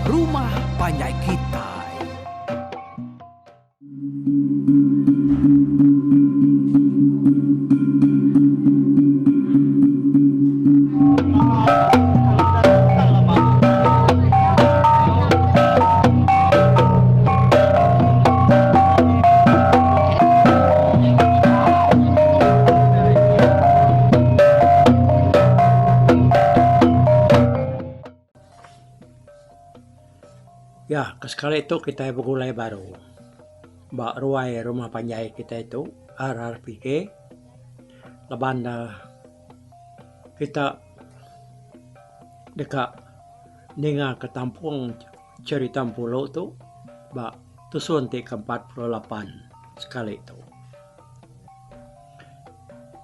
Rumah Panjai Kitai. Ya, ke sekali tu kitai begulai baru ba ruai rumah panjai kitai tu RRPK laban ne kita deka ninga ke tampung cherita Empulu tu ba tusun ti ke 48 sekali tu.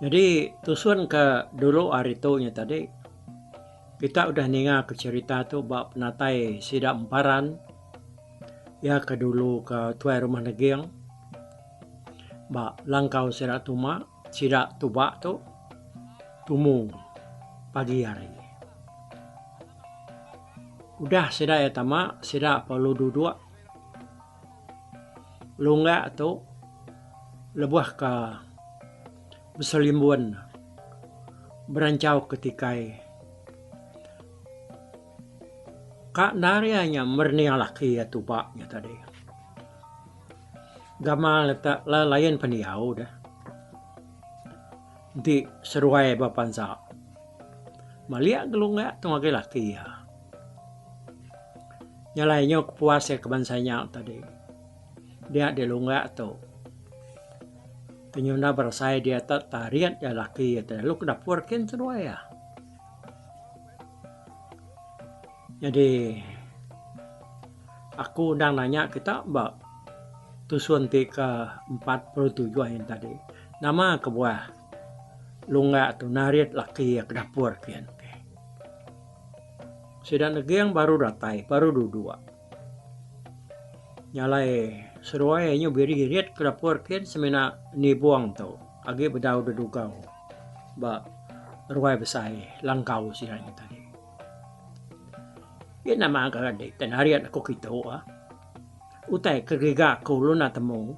Nyadi tusun ke dulu ari tu nya tadi Kita udah ninga ke cherita tu ba penatai sida Emparan iya ke dulu ke tuai rumah Neging ba langkau sida tuma sida tuba tu tumu pagi hari. Udah sida iya tama sida perlu duduk lunggak tu lebuh ka beselimbun beranchau ke tikai. Ka endar iya nya merening laki iya tuba nya tadi. Gamal ne te lain pendiau deh. Enti seruai ba pansa. Malik gelunggak tu ngagai laki iya. Nya alai nyau kepuas iya ke bansa nya tadi. Dia dilunggak tu. Penyunda berasai dia te tarit iya laki iya te lalu ke dapur kin seduai iya. Nyadi aku endang nanya kita ba tusun ti ke 47 yen tadi. Nama kebuah lunggak tu narit laki iya ke dapur kin. Sida neging baru datai baru duduk. Nya alai seduai nyu biri irit ke dapur kin semina nibung tu agi bedau dedugau ba ruai besai langkau sida nya tadi. Iya nama ga adi tai narit aku kitu ah. Utai ke giga aku lalu enda temu.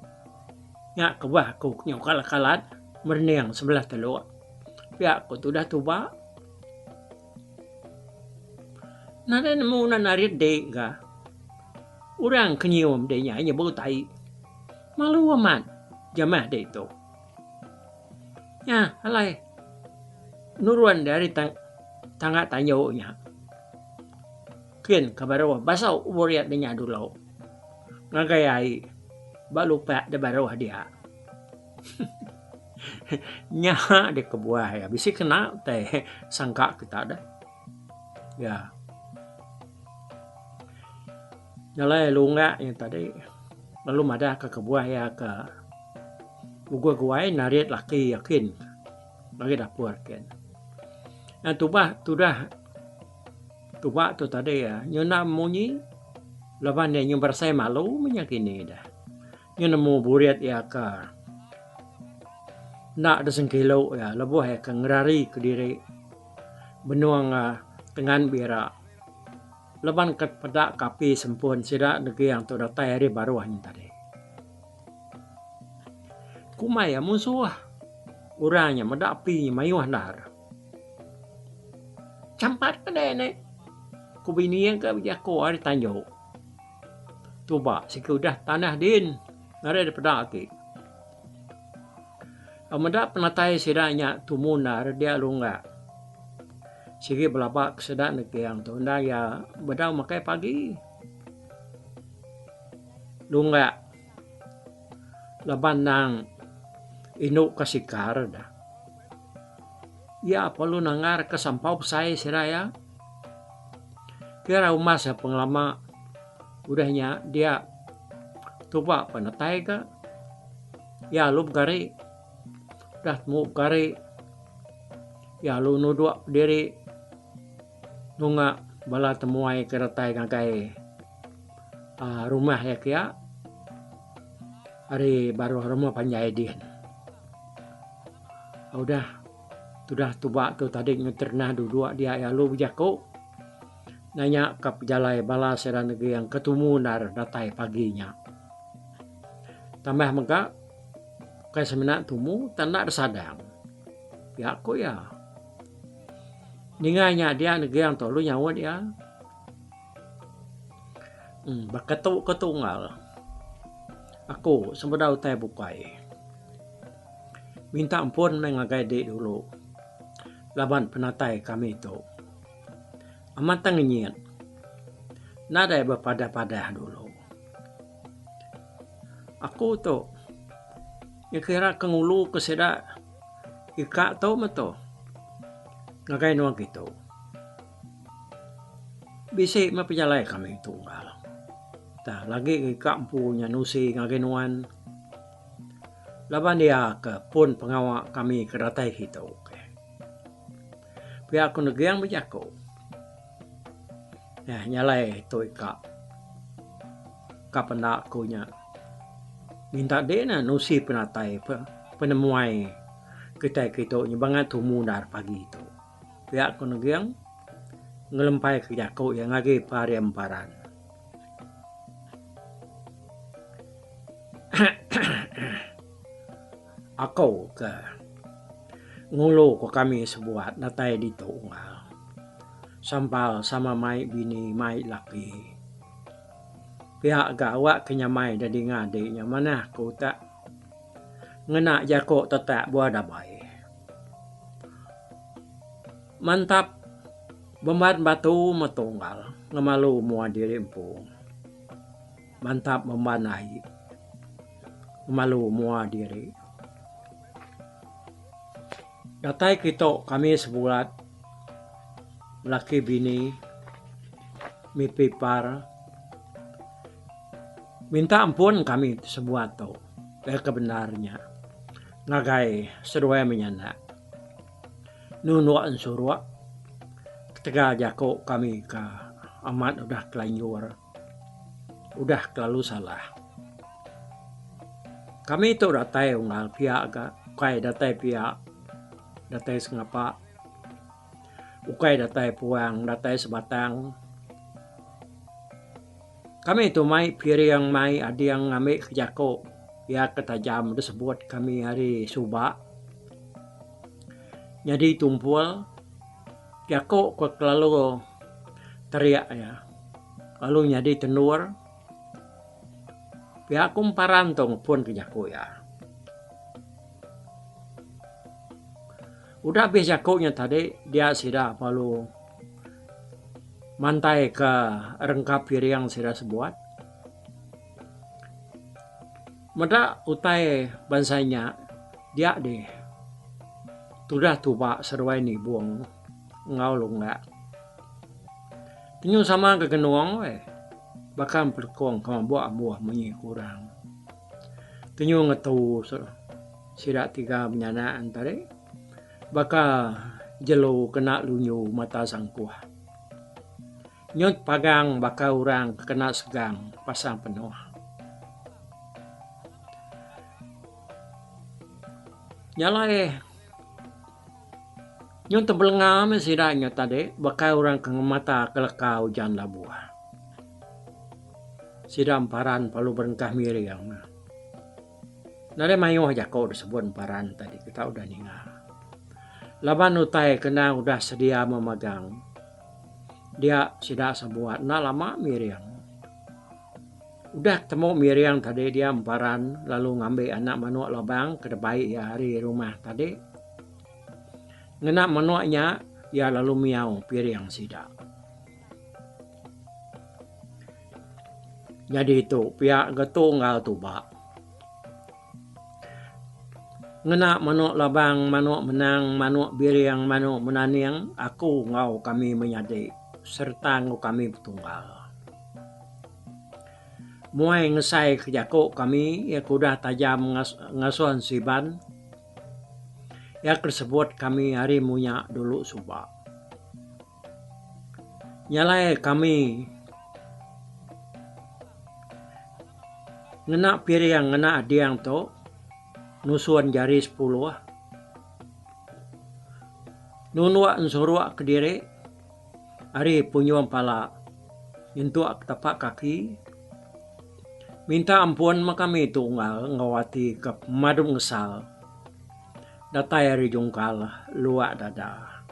Nya kebuah aku nyu kalat kalat merening sebelah teluk. Pia ku tudah tuba. Nadai nemu nan ari dik ga. Orang ke nyium dik nya nyebut tai. Malu amat jamah dik tu. Nya alai nurun dik ari tangga tanju nya. Kin ke baruh basu burit dik nya dulu ngagai ai ba lupak da baruh dia. Nya deh kebuah iya bisi kena utai sangka kita deh. Ya. Nyalai lunggak nya tadi lalu madah ka kebuah iya ke guai guai narit laki iya kin ngagai dapur kin. Ngan tubah tudah tuba tu tadi nyunda munyi laban iya nyau berasai malu meh nya kini deh. Nya nemu burit iya ke enda disengkilu iya lebuh iya ke ngerari kediri benung tengan bira laban ke peda ke api sempun sida neging tu datai ari baruh nyin tadi. Kumbai iya munsuh orang nya meda api nya mayuh endar. Champat ke deh ne ku bini iya ke bejaku ari tanju. Tuba sigi udah tanah din ngagai da peda agi. Meda penatai sida nya tumu endar dia lunggak. Sigi belaba ke sida neging tu enda iya bedau makai pagi. Lunggak laban nang indu ka sikar da. Iya perlu nanggar ke sampau besai sida iya. Kira umas iya pengelama udah nya dia tuba penatai ka iya lalu begari udah temu begari iya lalu nudok diri nunga bala temuai ke datai ngagai uhh rumah iya kiya ari baruh rumah panjai din. Udah tudah tuba tu tadi ngeterenah duduk dia iya lalu bejaku. Nanya ka pejalai bala sida neging ke tumu endar datai pagi nya. Tambah mega ukai semina tumu tang enda disadang, pia ku iya. Ninga nya dia neging tu lalu nyaut iya. Em baka tu ke tunggal aku sebedau utai bukai. Minta ampun meh ngagai dik dulu laban penatai kami tu. Amat tang ngenyit. Nadai bepadah-padah dulu. Aku tu dikira ke ngulu ke sida ika tu meh tu ngagai nuan kitu. Bisi meh pejalai kami tunggal. Tang lagi ika empu nya nusi ngagai nuan laban iya ke pun pengawa kami ke datai kitu. Pia ku Neging bejaku. Nah nyalai tu ika. Ka penda ku nya. Minta dik ne nusi penatai penemuai kitai kitu nya bangat tumu endar pagi tu. Pia ku Neging ngelempai ke jaku iya ngagai Paring Paran. Aku ke ngulu ko kami sebuat datai ditu unggal. Sampal sama mai bini mai laki. Pia ga awak ke nyamai da dinga adi nya manah ku tak ngena jako tetak buah dabai. Mantap bemban batu metu unggal ngemalu mua diri empu. Mantap bemban ai. Ngemalu mua diri. Datai kitu kami sebulat laki bini mimpi par minta ampun kami sebuat tu ke kebendar nya ngagai seduai menyanak nunduk ensuruk ketegal jaku kami ke amat udah kelanjur. Udah kelalu salah. Kami tu datai unggal pia ga ukai datai pia datai sengapa ukai datai puang datai sebatang. Kami tu mai piring mai ading ngambi ke jaku iya ke tajam disebut kami ari suba. Nyadi tumpul jaku ke kelalu terik iya. Lalu nyadi tenur pia ku emparan tu ngepun ke jaku iya. Udah abis jaku nya tadi dia sida lalu mantai ke rengka piring sida sebuat. Meda utai bansa nya dia dih tudah tuba seduai nibung enggau lunggak. Penyu sama ke genung weh. Baka empelekung ke mabuk ambuh munyi ku orang. Penyu ngetu sida tiga menyanak ne tadi baka jelu kena lunyu mata sangkuh. Nyut pagang baka orang ke kena segang pasang penuh. Nya alai. Nyun tebelenga meh sida nya tadi baka orang ke ngemata ke leka ujan labuh. Sida emparan perlu berengkah miring. Nadai mayuh jaku disebut emparan tadi kita udah ninga. Laban utai ke endang udah sedia memagang dia sida sebuat enda lama miring. Udah ketemu miring tadi dia emparan lalu ngambi anak manuk labang ke dibai iya ari rumah tadi. Ngena manuk nya iya lalu miau piring sida. Nyadi tu pia getu enggau tuba. Ngena manuk labang, manuk menang, manuk biring, manuk menaning aku enggau kami menyadi sereta enggau kami betunggal. Muai ngesai ke jaku kami iya ke udah tajam ngasuh ensiban iya ke disebut kami ari munya dulu suba. Nya alai kami ngena piring ngena ading tu nusun jari sepuluh nunduk ensuruk kediri. Ari punjung pala nyentuk tapak kaki. Minta ampun meh kami tu unggal enggau ati ke pemadu ngesal datai ari jungkal luak dada.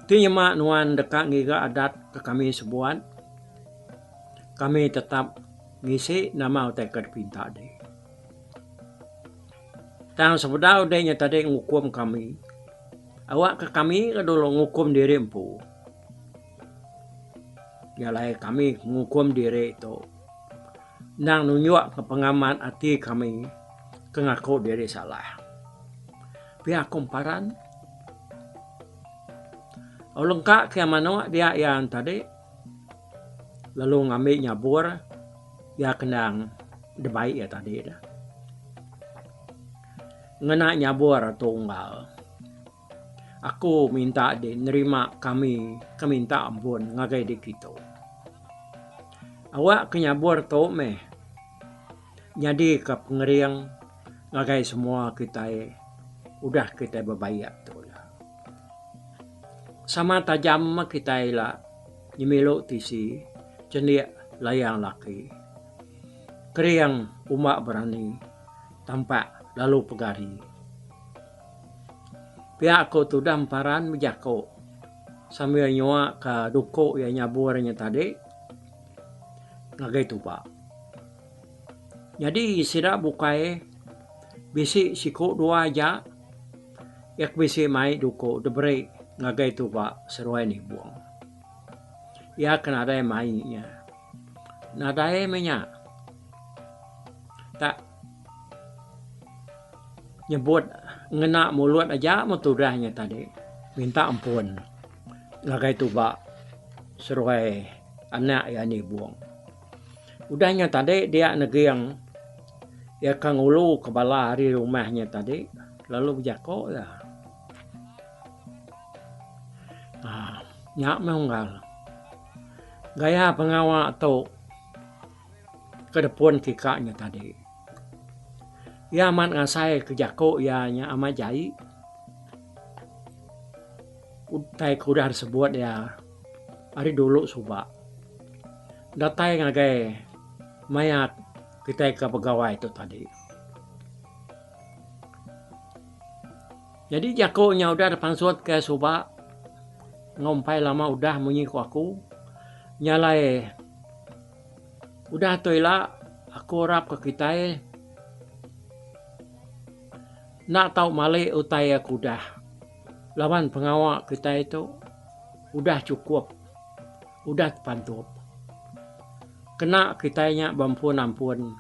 Ti nyema nuan deka ngiga adat ke kami sebuat, kami tetap ngisi nama utai ke dipinta dih. Tang sebedau deh nya tadi ngukum kami, awakka kami ke dulu ngukum diri empu. Nya alai kami ngukum diri tu endang nunjukka pengamat ati kami ke ngaku diri salah. Pia ku Emparan. Au lengka ke manuk dia iya tadi lalu ngambi nyabur iya kendang dibai iya tadi. Ngena nyabur tu unggal. Aku minta di nerima kami ke minta ampun ngagai di kitu. Awak ke nyabur tu meh nyadi ke pengering ngagai semua kitai udah kitai bebaik tu ila. Sama tajam meh kitai ila nyemilu tisi chendik layang laki. Kering umba berani tampak lalu pegari. Pia ku tudah emparan bejaku sambil nyua ka duku iya nyabur nya tadi ngagai tuba. Nyadi sida bukai bisi siku dua aja iya ke bisi mai duku diberi ngagai tuba seruai nibung. Iya ke nadai mai nya. Nadai meh nya. Tak nyebut ngena mulut aja meh tudah nya tadi minta ampun ngagai tuba seruai anak iya nibung. Udah nya tadi dia neging iya ke ngulu ke bala ari rumah nya tadi lalu bejako iya. Aaa nya meh unggal. Gaya pengawa tu ke depun kika nya tadi. Iya amat ngasai ke jaku iya nya amat jai. Utai ke udah disebut iya ari dulu suba datai ngagai maya kitai ke begawai tu tadi. Nyadi jaku nya udah dipansut ke suba enggau empai lama udah munyi ku aku. Nya alai udah tu ila aku arap ke kitai enda tau mali utai aku udah laban pengawa kitai tu udah chukup udah tepantup. Kena kitai nya beampun-ampun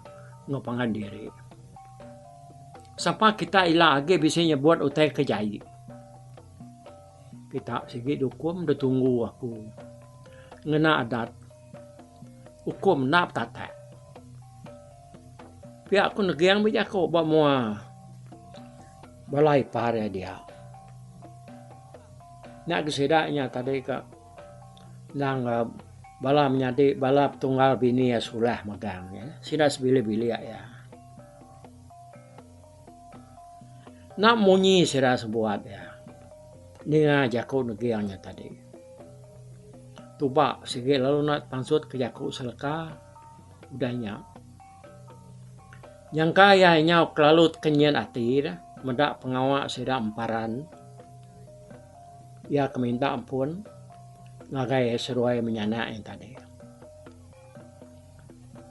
enggau pangan diri. Sapa kita ila agi bisi nyebut utai ke jai. Kita sigi dukum da tunggu aku ngena adat ukum enda betatak. Pia ku neging bejaku ba mua bala ipar iya dia. Nya ke sida nya tadi ka endang bala menyadi bala petunggal bini iya sulah megang sida sebilik-bilik iya. Enda munyi sida sebuat iya ninga jaku neging nya tadi. Tuba sigi lalu enda pansut ke jaku seleka udah nya. Nyangka iya nyau kelalu tekenyit ati ne meda pengawa sida emparan iya ke minta ampun ngagai seduai menyanak nya tadi.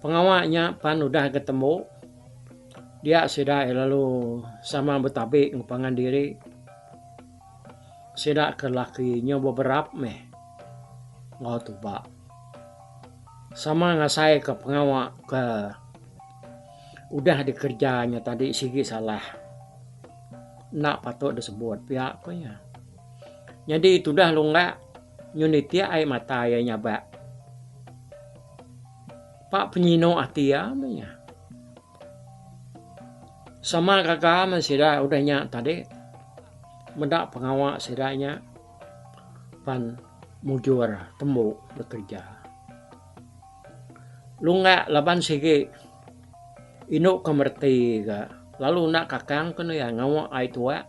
Pengawa nya pan udah ga tembu dia sida iya lalu sama betabi enggau pangan diri. Sida ke laki nyau beberap meh enggau tuba. Sama ngasai ka pengawa ke udah dikereja nya tadi sigi salah. Enda patut disebut pia ku iya. Nyadi tudah lungga Nyu nitik ai mata iya nyabak. Pa penyinu ati iya meh nya. Sama gaga meh sida udah nya tadi meda pengawa sida nya pan mujur tembu bekereja. Lungga laban sigi indu ke mereti ga lalu enda kakang ke iya ngawa ai tuak.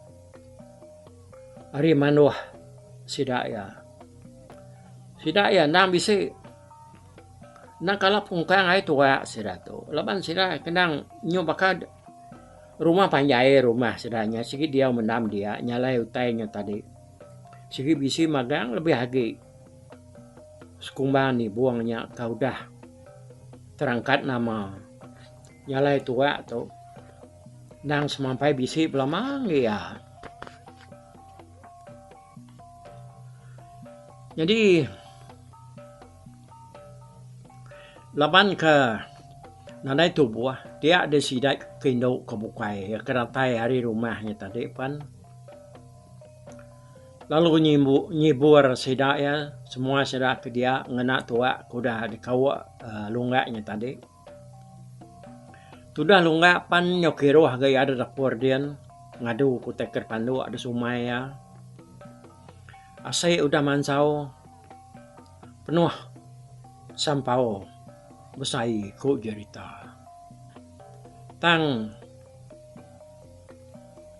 Ari manduh sida iya. Sida iya endang bisi endang kala pungkang ai tuak sida tu laban sida kendang nyu baka rumah panjai rumah sida nya sigi diau mendam dia nyalai utai nya tadi sigi bisi magang lebih agi sekumbang nibung nya ka udah terangkat nama nyalai tuak tu endang semampai bisi belama ngi iya. Nyadi laban ke nadai tubuh dia deh sida ke indu ke bukai ke datai ari rumah nya tadi pan lalu nyimbu nyibur sida iya semua sida ke dia ngena tuak ke udah dikauk uhh lungga nya tadi. Tudah lungga pan nyau kiruh ga iya da dapur din ngadu ke utai ke dipanduk da sumai iya. Asai udah mansau penuh sampau besai ku jerita. Tang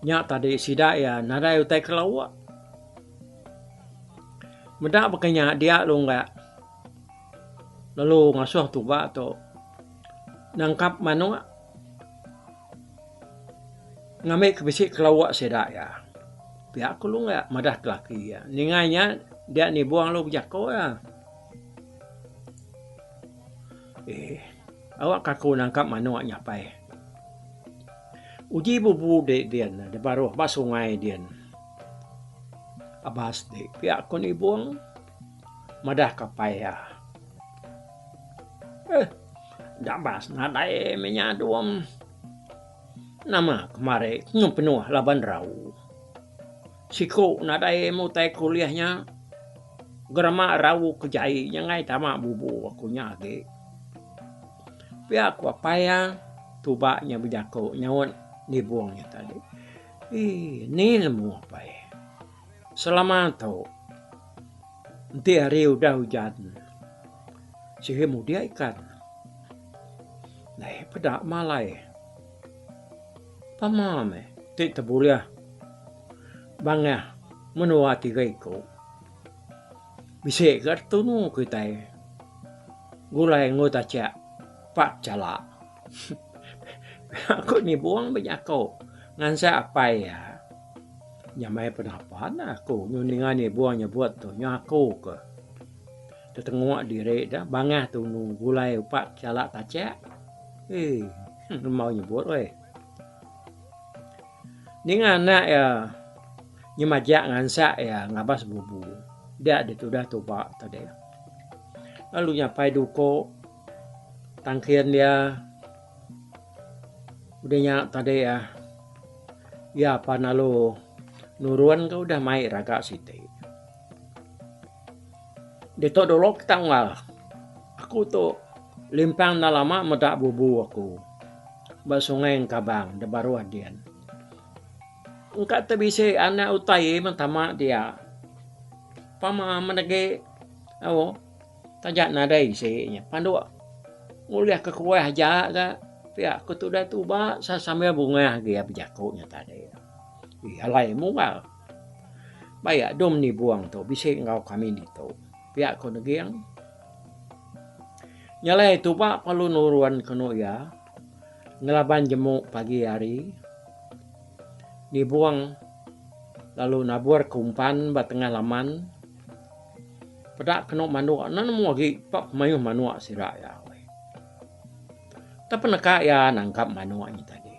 nya tadi sida iya nadai utai ke lauk. Meda baka nya dia lungga. Lalu ngasuh tuba tu nangkap manuk ngambi ke bisi kelauk sida iya. Pia ku lungga madah ke laki iya. Ninga nya dia nibung lalu bejaku iya. Eeh awak ka aku nangkap manuk nya apai. Uji bubu di din di baruh ba sungai din. Abas ti pia ku nibung. Madah ka apai iya. Eh, dabas nadai meh nya dum. Nama kemari nyu penuh laban rau. Siku nadai meh utai ke ulih nya. Gerama rau ke jai nya enggai tama bubu aku nya agi. Pia ku apai iya tuba nya bejaku nyaut nibung nya tadi. Eii ni nemu apai. Selama tu enti hari udah ujan sigi mudik ikan deh peda malai pama meh ti tebulih bangah menua tiga iku bisi ga tunu kitai gulai enggau tachak pak chala pia ku nibung bejaku ngansak apai iya. Nyamai penapan aku nyu ninga nibung nyebut tu nyu aku ke tetenguk diri da bangah tunu gulai upa chala tachak eii lembau nyebut weh. Ninga anak iya nyemajak ngansak iya ngabas bubu dia ditudah tuba tadi lalu nyapai duko tangkin iya. Udah nya tadi ah iya pan lalu nurun ke udah mai raga siti. Ditu dulu kita unggal. Aku tu limpang enda lama meda bubu aku ba sungai Engkabang da baruh din. Engka te bisi anak utai meh tama dia. Pama menegi au. Taja nadai isi nya panduk ngulih ke kuah aja ga pia ku tudah tuba sambil bungah agi bejaku nya tadi. Ih alai munggal bayak dum nibung tu bisi enggau kami ditu pia ku Neging. Nya alai tuba perlu nurun kenu iya ngelaban jemu pagi hari nibung lalu nabur ke umpan ba tengah laman. Peda kenu manuk enda nemu agi pak mayuh manuk sida iya. Tang peneka iya nangkap manuk nya tadi.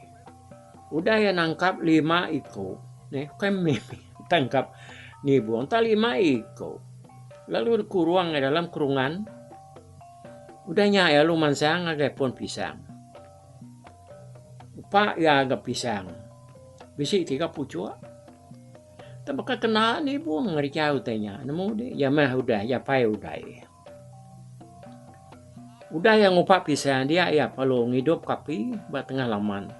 Udah iya nangkap lima iku neh bukai mih tangkap nibung tang lima iku lalu dikurung iya dalam kurungan. Udah nya iya lalu mansang ngagai pun pisang. Upa iya ga pisang bisi tiga puchuk. Tang baka kena nibung ngereja utai nya nemu deh jamah udah japai udai. Udah iya ngupa pisang dia iya perlu ngidup ka api ba tengah laman.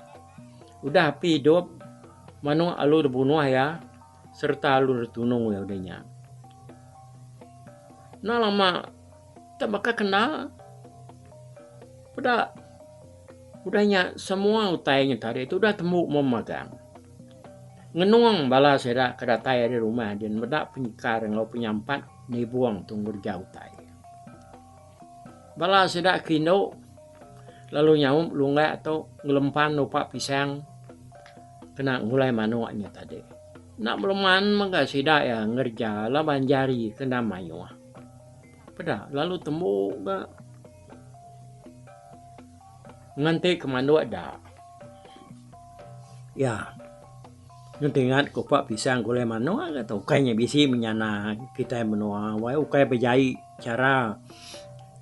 Udah api idup manuk alu dibunuh iya sereta alu ditunu iya udah nya. Enda lama tang baka kena peda udah nya semua utai nya tadi tu udah tembu memagang. Ngenung bala sida ke datai ari rumah din meda penyikar enggau penyampat. Nibung tu ngereja utai. Bala sida ke indu lalu nyaup lunggak tu ngelempan upa pisang kena ngulai manuk nya tadi. Enda beleman mega sida iya ngereja laban jari ke enda mayuh. Peda lalu tembu ga nganti ke manduk da. Iya nganti ngat ke upa pisang gulai manuk ga tu ukai nya bisi menyana kitai menua wai ukai bejai chara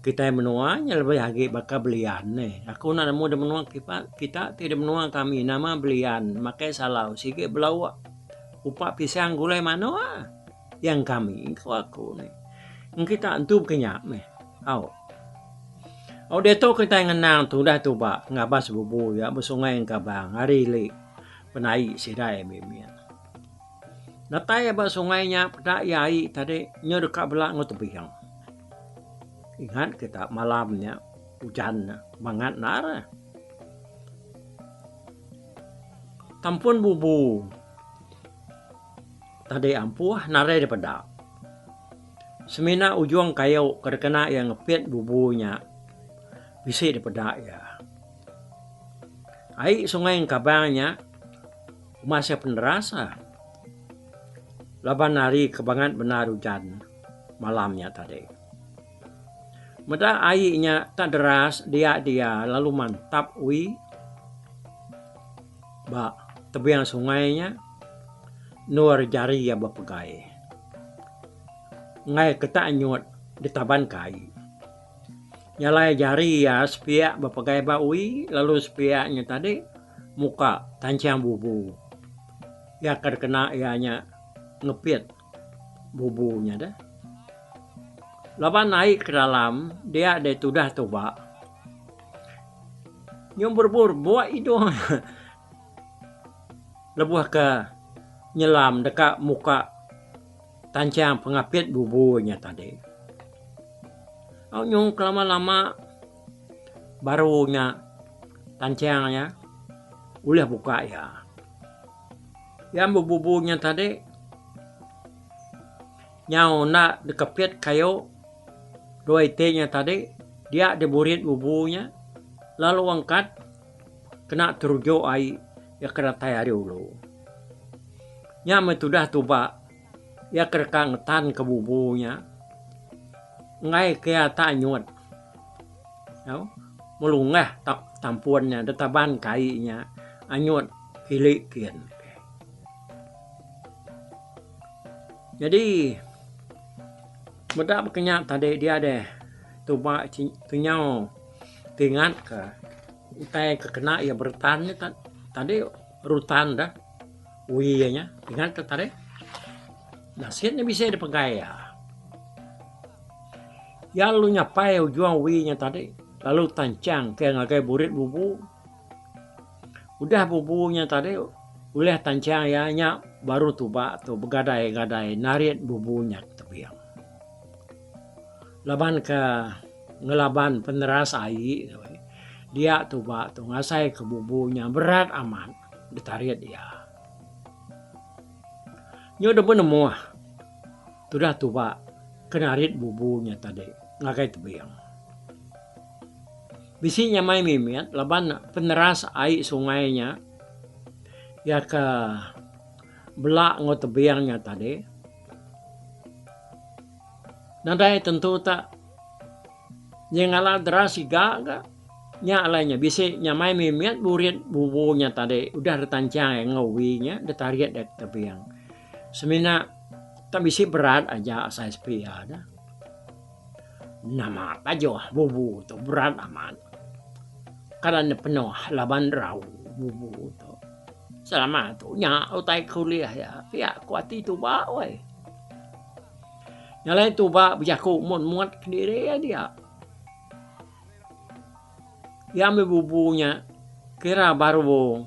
kitai menua nya lebih agi baka belian neh. Aku enda nemu da menua kipa kita ti da menua kami nama belian makai salau sigi belauk upa pisang gulai manuk yang kami ku aku neh. Engkita entu ke nya meh au. Au diatu kitai ngenang tudah tuba ngabas bubu iya ba sungai Engkabang ari ili penai sida iya mimit. Datai iya ba sungai nya peda iya ai tadi nyu deka bela enggau tebing. Ingat kita malam nya ujan bangat endar. Tampun bubu tadi ampuh nadai dipeda. Semina ujung kayu ke dikena iya ngepit bubu nya bisi dipeda iya. Ai sungai Engkabang nya masih peneras ah laban hari ke bangat bendar ujan malam nya tadi. Meda ai nya tak deras dia dia lalu mantap wi ba tebing sungai nya endur jari iya bepegai. Enggai ke tak anyut ditaban ke ai. Nya alai jari iya sepiak bepegai ba wi lalu sepiak nya tadi muka tanchang bubu. Iya ke dikena iya nya ngepit bubu nya deh. Laban ai ke dalam dia deh tudah tuba. Nyau berebuk-rebuk idung lebuh ke nyelam deka muka tanchang pengapit bubu nya tadi. Au nyung kelama-lama baru nya tanchang nya ulih buka iya. Iya bebubu nya tadi nyau enda dikepit kayu dua iti nya tadi dia diburit bubu nya lalu angkat kena terujuk ai iya ke datai ari ulu. Nya meh tudah tuba iya ke deka ngetanka bubu nya enggai ke iya tak anyut tau melunggah tampun nya ditaban ke ai nya anyut kili kin. Nyadi meda baka nya tadi dia deh tuba kenyau ti ingat ka utai ke kena iya beretan nya tadi rutan da wi iya nya ingat ka tadi nasit ne bisi dipegai iya. Iya lalu nyapai ujung wi nya tadi lalu tanchang ke ngagai burit bubu. Udah bubu nya tadi ulih tanchang iya nya baru tuba tu begadai-gadai narit bubu nya tebing. Laban ke ngelaban peneras ai dia tuba tu ngasai ke bubu nya berat amat ditarit iya. Nyu dep nemuh tudah tuba ke narit bubu nya tadi ngagai tebing. Bisi nyamai mimit laban peneras ai sungai nya iya ke bela enggau tebing nya tadi. Nadai tentu tak nyengala deras iga ga. Nya alai nya bisi nyamai mimit burit bubu nya tadi udah ditanchang iya enggau wi nya ditarit iya ke tebing. Semina tak bisi berat aja asai sepi iya dah. Nama tajuh bubu tu berat amat. Kada ne penuh laban rau bubu tu. Selama tu nya utai ke ulih iya pia ku ati tuba weh. Nya alai tuba bejaku mut-mut kediri iya dia. Iya meh bubu nya kira baru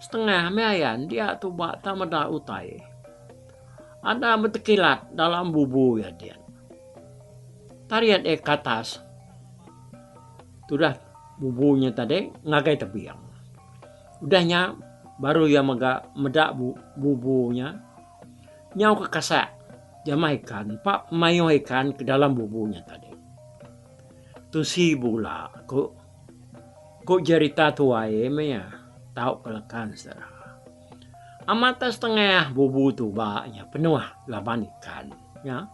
setengah meh ayan dia tuba tak meda utai. Ada betekilat dalam bubu iya din. Tarit iya ke atas tudah bubu nya tadi ngagai tebing. Udah nya baru iya mega meda bubu nya. Nyau ke kasak. Jamah ikan empa pemayuh ikan ke dalam bubu nya tadi. Tusi bula ku ku jerita tuai meh iya tau ke lekan sera. Amat tak setengah bubu tuba nya penuh laban ikan nya.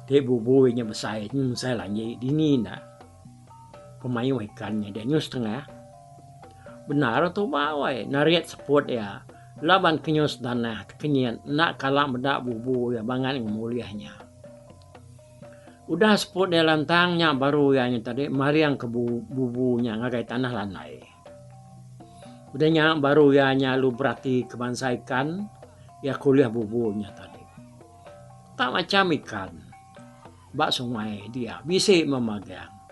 Ti bubu nya besai mesai lanji dini enda pemayuh ikan nya deh nyu setengah. Bendar tuba weh narit seput iya laban ke nyu sedanah tekenyit enda kala meda bubu iya bangat ngemulih nya. Udah seput iya lantang nya baru iya nya tadi maring ke bubu nya ngagai tanah landai. Udah nya baru iya nya lalu berati ke bansa ikan iya ke ulih bubu nya tadi. Tak macham ikan ba sungai dia bisi memagang.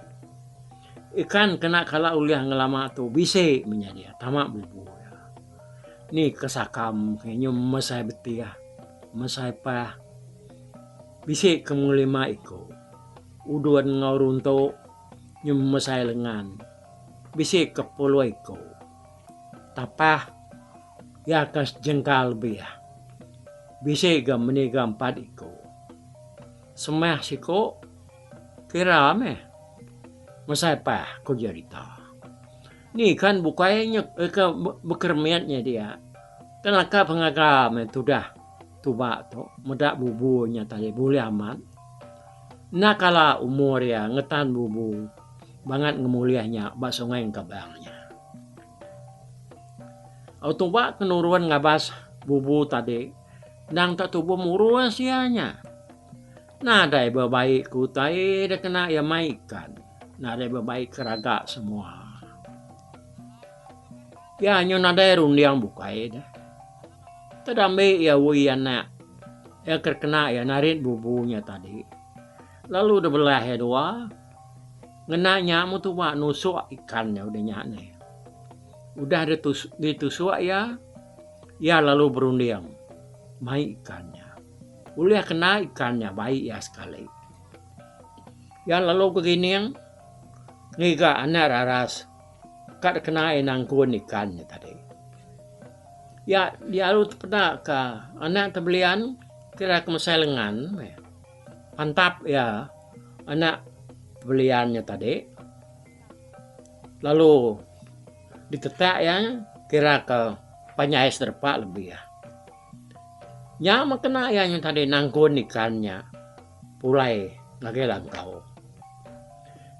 Ikan kena kala ulih ngelama tu bisi menya dia tama bubu iya. Ni ke sakam ke nyu mesai betih mesai pah bisi ke mung lima iku. Udon enggau runtu nyu mesai lengan bisi ke puluh iku. Tapah iya ke sejengkal lebih. Bisi ga meniga empat iku. Semah siku kira meh mesai pah ku jerita. Ni ikan bukai nya ke bekeremit nya dia. Kan laka pengaga meh tudah tuba tu meda bubu nya tadi bulih amat. Enda kala umur iya ngetan bubu bangat ngemulih nya ba Sungai Engkabang nya. Au tuba ke nurun ngabas bubu tadi endang tak tubuh murus iya nya. Nadai bebai ke utai da kena iya mai ikan. Nadai bebai ke raga semua. Iya nyu nadai runding bukai deh. Teda ambi iya wi anak iya ke kena iya narit bubu nya tadi. Lalu dibelah iya dua. Ngena nya mu tuba nusuk ikan nya udah nya neh. Udah ditusuk iya, iya lalu berunding mai ikan nya. Ulih kena ikan nya bai iya sekali. Iya lalu begining ngiga anak raras ka dikena iya nangkun ikan nya tadi. Iya lalu tepeda ka anak tebelian kira ke mesai lengan meh. Pantap iya anak belian nya tadi lalu ditetak iya kira ke panjai serepa lebih. Nya meh kena iya nya tadi nangkun ikan nya pulai ngagai langkau.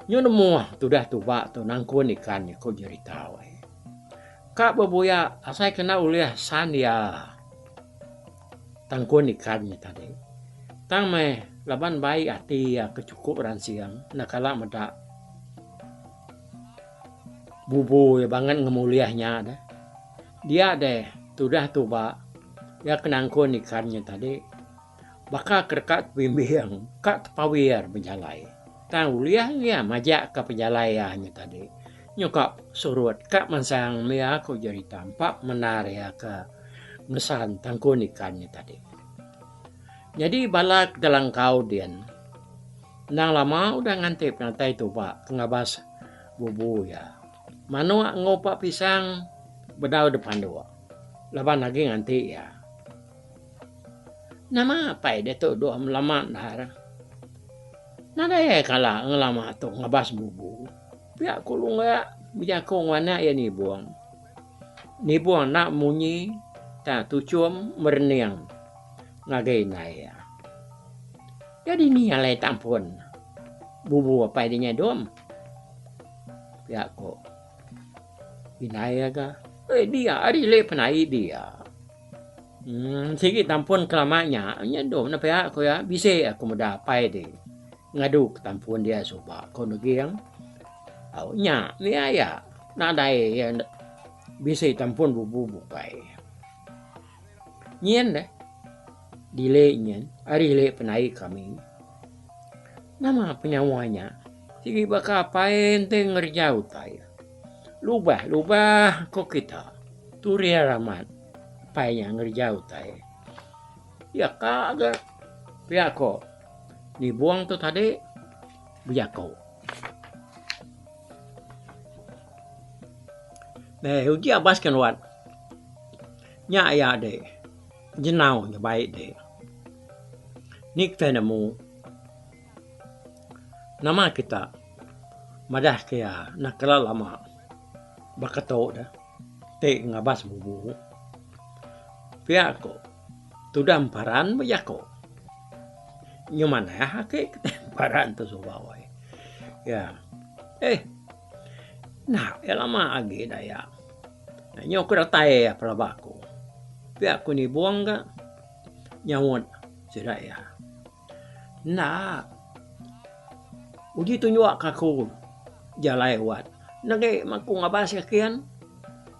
Nyu nemu tudah tuba tu nangkun ikan nya ku jerita weh. Ka bebuya asai kena ulih san iya. Tangkun ikan nya tadi. Tang meh laban bai ati iya ke chukup ransing enda kala meda bubu iya bangat ngemulih nya deh. Dia deh tudah tuba iya ke nangkun ikan nya tadi baka ke deka tebimbing ka tepawir bejalai. Tang ulih iya majak ka pejalai iya nya tadi. Nyuka surut ka mansang mia ku jerita empa pemendar iya ke. Ngesan tangkun ikan nya tadi. Nyadi bala ke Telangkau din endang lama udah nganti penatai tuba ke ngabas bubu iya. Manuk enggau upa pisang bedau dipanduk laban agi nganti iya. Nama apai diatu dua lama endar. Nadai kala ngelama tu ngabas bubu. Pia ku Lungga bejaku enggau anak iya nibung. Nibung enda munyi tang tuchum merening ngagai indai iya. Iya dini alai tampun bubu apai dinya dom. Pia ko indai iya ga. Eh dia ari ili penai dia. Emm sigi tampun ke lama nya nya dom ne pia ko iya bisi aku meda apai ti ngadu ke tampun dia suba ko Neging. Au nya mih aya nadai iya bisi tampun bubu bukai. Nyin deh dili nyin ari ili penai kami. Nama penyawa nya sigi baka apai enti ngereja utai. Lubah lubah ko kita turir amat apai nya ngereja utai. Iya ka ga pia ko nibung tu tadi bejaku. Meh uji abas ke nuan. Nya iya deh. Jenau nya baik deh. Ni kitai nemu nama kita madah ke iya enda kala lama baka tu deh ti ngabas bubu. Pia ko tudah emparan bejako. Nyu manah agi kitai emparan tu suba weh. Iya eh enda iya lama agi daya. Nyu ku datai pelaba ku. Pia ku nibung ga nyaut sida iya. Enda. Uji tunjuk ka aku jalai wat. Negi meh aku ngabas ka kin,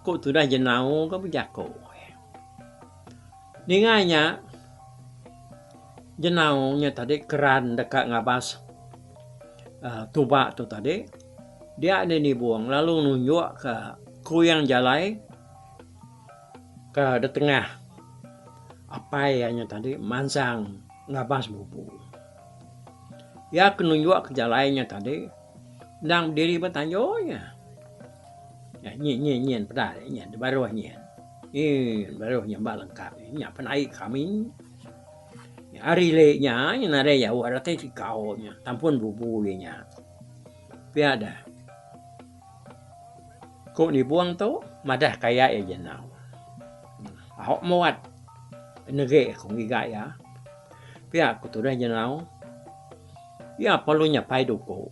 ku tudah jenau ga bejaku. Ninga nya jenau nya tadi keran deka ngabas uhh tuba tu tadi dia deh nibung lalu nunjuk ka kuyang jalai ke ditengah apai iya nya tadi mansang ngabas bubu. Iya ke nunjuk ke jalai nya tadi endang bediri ba tanjung iya. Nyin nyin nyin peda nyin baruh nyin. Nyin baruh nyin ba lengkap nya pan ai kami. Ari ili nya nadai jauh reti tikau nya tampun bubu iya nya. Pia deh. Ku nibung tu madah kaya iya jenau. Au muat negi ku ngiga iya. Pia ku tudah jenau. Iya perlu nyapai duku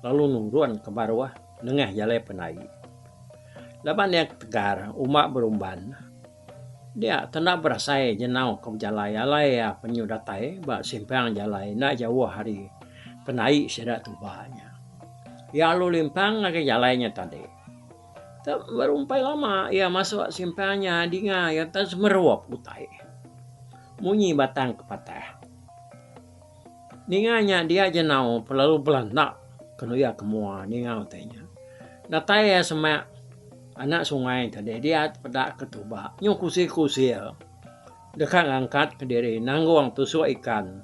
lalu nurun ke baruh nengah jalai pendai. Laban iya tegar uma berumban dia tenda berasai jenau ke bejalai alai iya penyu datai ba simpang jalai enda jauh ari pendai sida tuba nya. Iya lalu limpang ngagai jalai nya tadi. Te berumpai lama iya masuk simpang nya dinga iya te semerup utai. Munyi batang ke patah. Ninga nya dia jenau pelalu belanda kenu iya ke mua ninga utai nya. Datai iya semak anak sungai tadi dia tepeda ke tuba nyu kusil-kusil deka ngangkat kediri nanggung tusuk ikan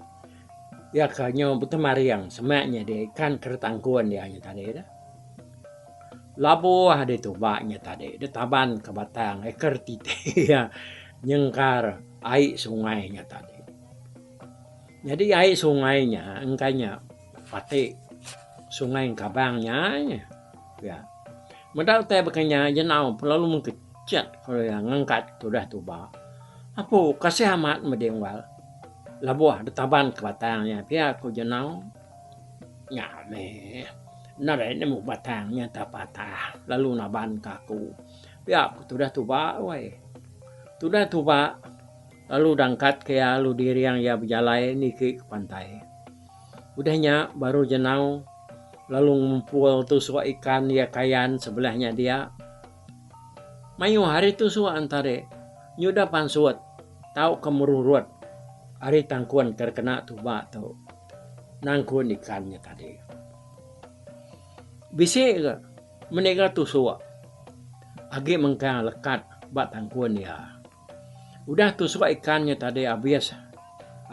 iya ke nyu betemaring semak nya dia ikan ke ditangkun iya nya tadi dah. Labuh di tuba nya tadi ditaban ke batang ker titi iya nyengkar ai sungai nya tadi. Nyadi ai sungai nya engka nya pati sungai engkabang nya nya pia. Meda utai baka nya jenau pelalu mengkechat ku iya ngangkat tudah tuba. Apu kasih amat medi unggal lebuh ditaban ke batang nya pia ku jenau. Nya meh nadai nemu batang nya tak patah lalu naban ka aku pia ku tudah tuba weh. Tudah tuba. Lalu dangkat ke iya lalu diring iya bejalai niki ke pantai. Udah nya baru jenau lalu ngumpul tusuk ikan iya kayan sebelah nya dia. Mayuh ari tusuk entari nyudah pansut tauka merurut ari tangkun ke kena tuba tu nangkun ikan nya tadi. Bisi ga meniga tusuk agi mengkang lekat ba tangkun iya. Udah tusuk ikan nya tadi abis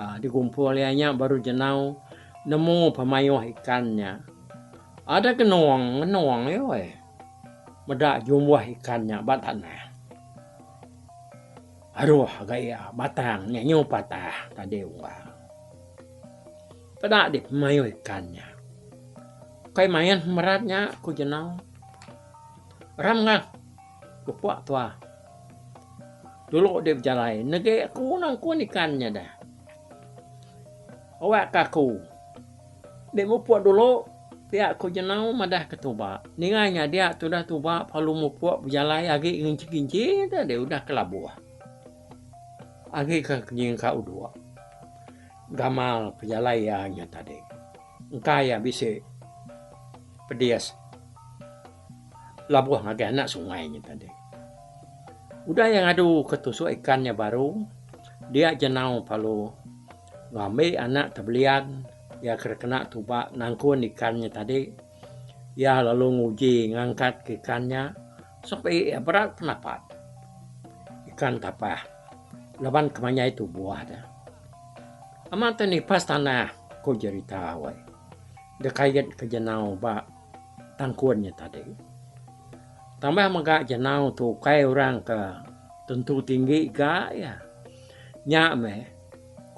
uhh digumpul iya nya baru jenau nemu pemayuh ikan nya. Ada genung ngenung iya weh meda jumbuh ikan nya ba tanah. Aruh ga iya batang nya nyu patah tadi unggal. Peda dih pemayuh ikan nya. Kai main pemerat nya ku jenau. Ram ngah. Bepuk tua. Dulu deh bejalai negi aku nangkun ikan nya deh. Awak ka aku. Dek mupuk dulu pia ku jenau madah ke tuba. Ninga nya dia tudah tuba perlu mupuk bejalai agi nginchi-nginchi deh udah ke labuh. Agi ke nyingka udok. Gamal pejalai iya nya tadi. Engka iya bisi pedis. Labuh ngagai anak sungai nya tadi. Udah iya ngadu ke tusuk ikan nya baru, dia jenau lalu ngambi anak tebelian iya ke kena tuba nangkun ikan nya tadi. Iya lalu nguji ngangkat ke ikan nya sepi iya berat penapat ikan tapah laban kemanjai tubuh ne. Amat te nipas tanah ku jerita weh dikait ke jenau ba. Tangkun nya tadi. Tambah mega jenau tu ukai orang ke tentu tinggi ga iya. Nya meh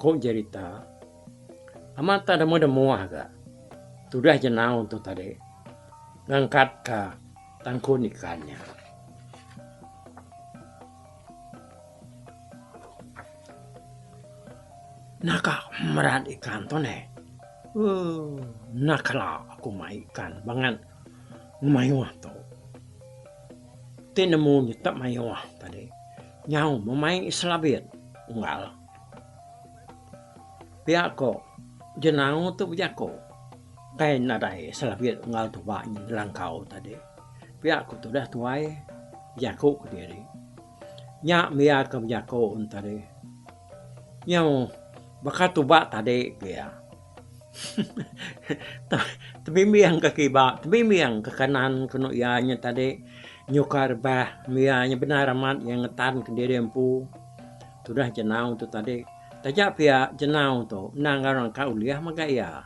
ku jerita. Amat tak demuh-demuh ga tudah jenau tu tadi ngangkatka tangkun ikan nya. Naka merat ikan tu neh. Ooh enda kala aku mai ikan bangat ngemayuh tu. Ti nemu nyetek mayuh tadi nyau memai selabit unggal. Pia ko jenau tu bejako kai nadai selabit unggal tuba ngelangkau tadi. Pia ko tudah tuai bejako kediri. Nya mia ke bejako ne tadi. Nyau baka tuba tadi pia. Tebimbing ke kiba, tebimbing ke kanan kenu iya nya tadi nyuka rebah mia nya bendar amat iya ngetan kediri empu. Tudah jenau tu tadi. Taja pia jenau tu endang orang ka ulih mega iya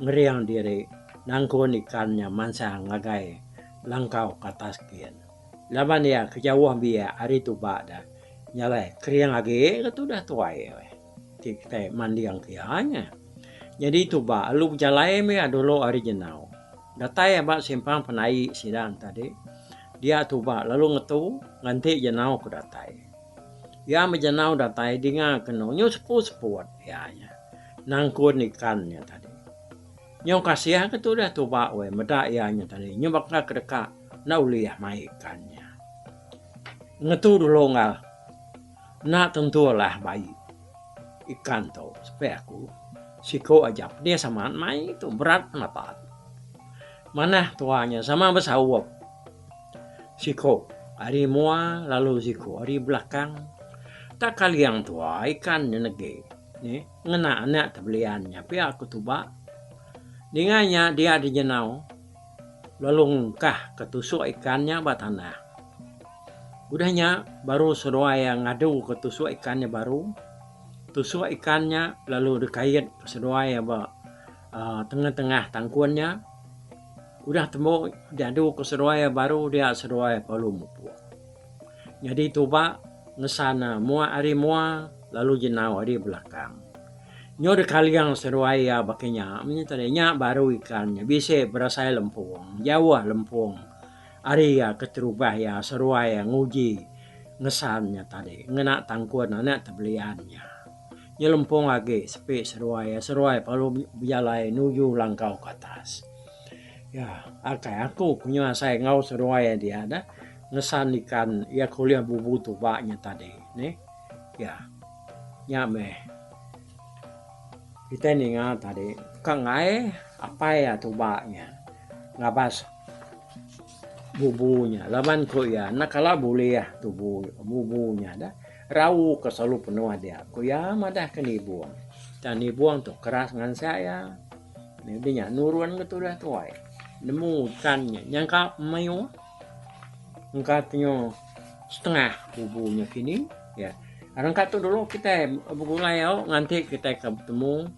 ngering diri nangkun ikan nya mansang ngagai langkau ke atas kin. Laban iya ke jauh biak ari tuba da nya alai kering agi ke tudah tuai ti kitai manding ke iya nya. Nyadi tuba lalu bejalai meh iya dulu ari jenau. Datai aba simpang penai sida ne tadi dia tuba lalu ngetu nganti jenau ke datai. Iya meh jenau datai dinga kenu nyu seput-seput iya nya nangkun ikan nya tadi. Nyau kasih ke tudah tuba weh meda iya nya tadi nyu baka ke deka enda ulih mai ikan nya. Ngetu dulu enggau enda tentu alah bai ikan tu sepek aku siku aja pedis amat mai tu berat penapat. Manah tua nya sama besaup siku ari mua lalu siku ari belakang tak kaling tua ikan nya negi. Ngena anak tebelian nya pia ku tuba. Ninga nya dia dijenau lalu ngengkah ke tusuk ikan nya ba tanah. Udah nya baru seduai iya ngadu ke tusuk ikan nya baru. Tusuk ikan nya lalu dikait ke seduai iya ba uhh tengah-tengah tangkun nya. Udah tembu diadu ke seduai iya baru dia seduai perlu mupuk. Nyadi tuba ngesan mua ari mua lalu jenau ari belakang. Nyu dekaling seduai iya baka nya mih tadi nya baru ikan nya bisi berasai lempung jauh lempung ari iya keterubah iya seduai iya nguji ngesan nya tadi ngena tangkun anak tebelian nya. Nya lempung agi sepi seduai iya seduai perlu bejalai nuju langkau ke atas. Ya, akai aku ke nyelesai enggau seduai iya dia dah ngesan ikan iya ke ulih bubu tuba nya tadi neh. Ya. Nya meh kitai ninga tadi ka enggai apai iya tuba nya ngabas bubu nya laban ku iya enda kala bulih tubu bubu nya dah rau ke selalu penuh dia ku iya madah ke nibung. Tang nibung tu keras ngansak iya. Nyadi nya nurun ke tudah tuai nemu ikan nya nyangka mayuh engka tenyo setengah bubu nya kini ya. Rengka tu dulu kitai begulai au nganti kitai ke betemu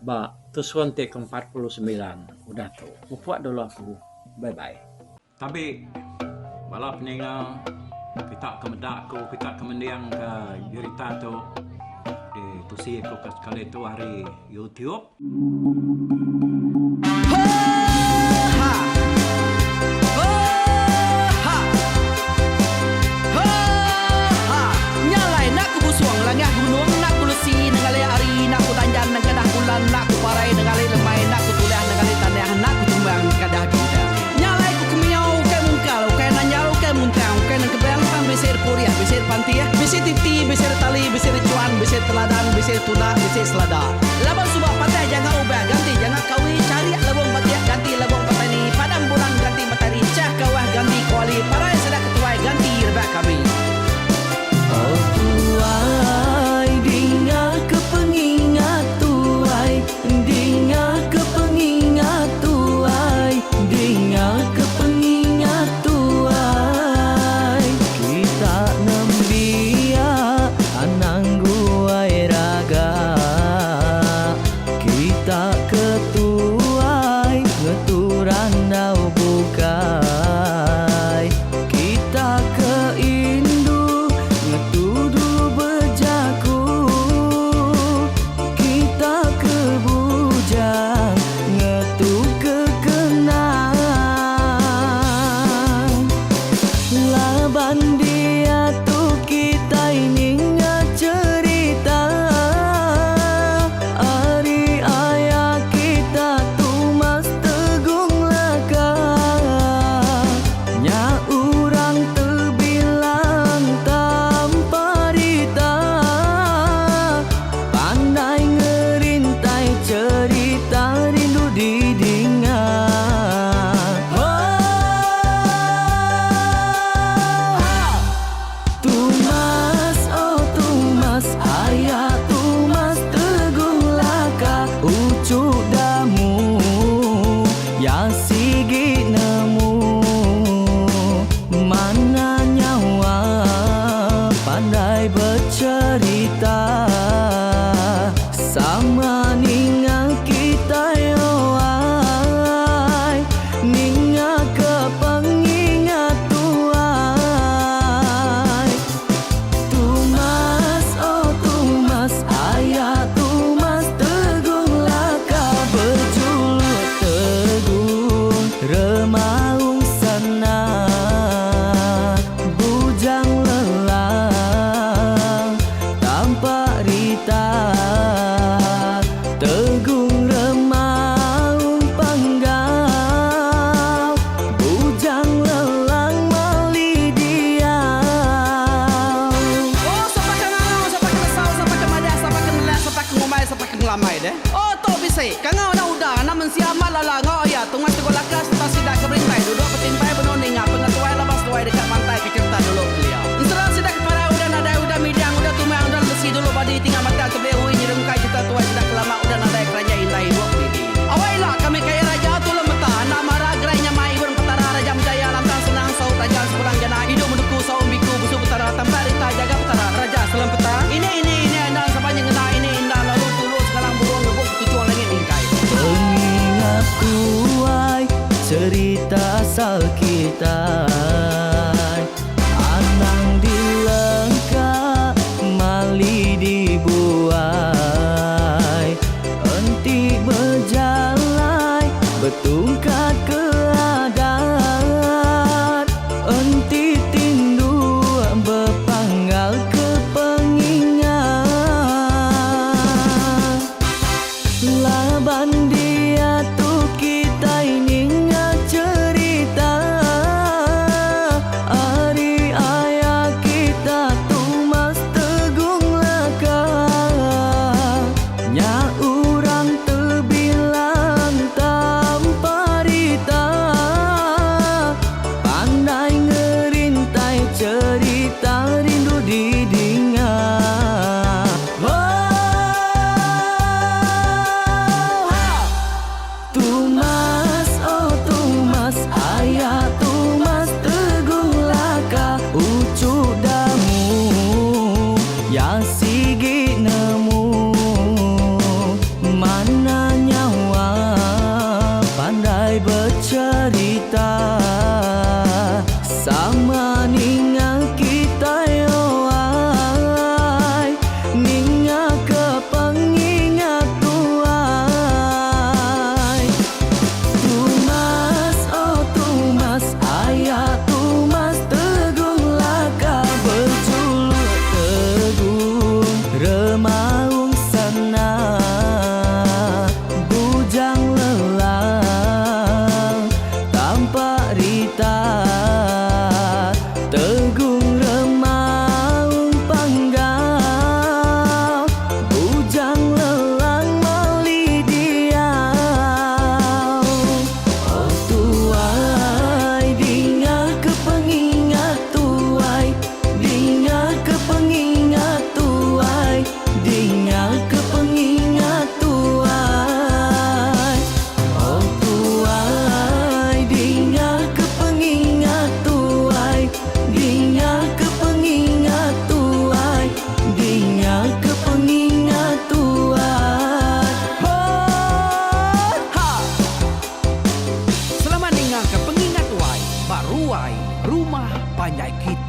ba tusun ti ke 49 udah tu. Mupuk dulu aku. Bye bye. Tabi bala peninga kita ke meda aku kita ke mending ke jerita tu ditusi aku ke sekali tu ari YouTube. Nya alai ku kemiau ukai mungkal, ukai nanyal, ukai muntang, ukai nengkebang tang bisi repurih, bisi repantih, bisi titi, bisi retali, bisi rechuan, bisi teladan, bisi tunda, bisi selada. Laban suba patah janga ubah ganti janga kawi, charik lebung batik ganti lebung petani, padam bulan ganti matahari, chah kawah ganti kuali, parai sida ketuai ganti rebak kami. Oh tuai dinga ke pengingat tuai Dinga ke pengingat tuai Dinga ke pengingat tuai Kita nembiak anang guai raga. Oh tu bisi. Kangau anak uda, anak mensia amat lala enggau aya Tungas Teguh Laka sereta sida ke berintai duduk betimpai benung ninga pengetuai laban seduai deka mantai ke cherita dulu kelia. Ensera sida ke parai udah nadai udah midang udah tumang udah lemesi dulu badi tinggal matang tebeli ui nyerungkai cherita tuai sida ke lama udah nadai keranjai indai ibuk didi. Awai ila kami kaya raja tulung meta enda mara gerai nyamai ibun petara raja menjaya lantang senang saut raja sepulang jana idup menuku saum biku busu petara tampak rita jaga petara raja selam peta ini ini ini endang sapa nyengena ini indah lalu tulu sengalang burung ngebuk ketuchung langit mingkai. Pengingat tuai cerita asal kitai Anang dilengka mali dibuai Enti bejalai betungkat ke adat Enti tindu bepanggal ke pengingat Laban diatu kitai ninga cherita Ari aya kita Tumas Tegung Laka Nya urang tebilang tanpa rita Pandai ngerintai cherita rindu didinga Oh ha! Tumas oh Tumas aya Tumas Teguh Laka uchu damu ya sigi nemu mana nyawa pandai becherita sama ninga kitai oai ninga ke pengingat tuai. Tumas oh Tumas aya Tumas Tegung Laka bejuluk Tegung Remaung Sana Bujang Lelang Tampak Rita Tegung Remaung Panggau Bujang Lelang Mali Diau Oh tuai dinga ke pengingat tuai Dinga ke pengingat tuai Dinga ke pengingat tuai Oh tuai dinga ke pengingat tuai Dinga ke pengingat tuai Dinga ke pengingat tuai Oh ha! Selamat ninga ke pengingat tuai ba ruai rumah panjai kita.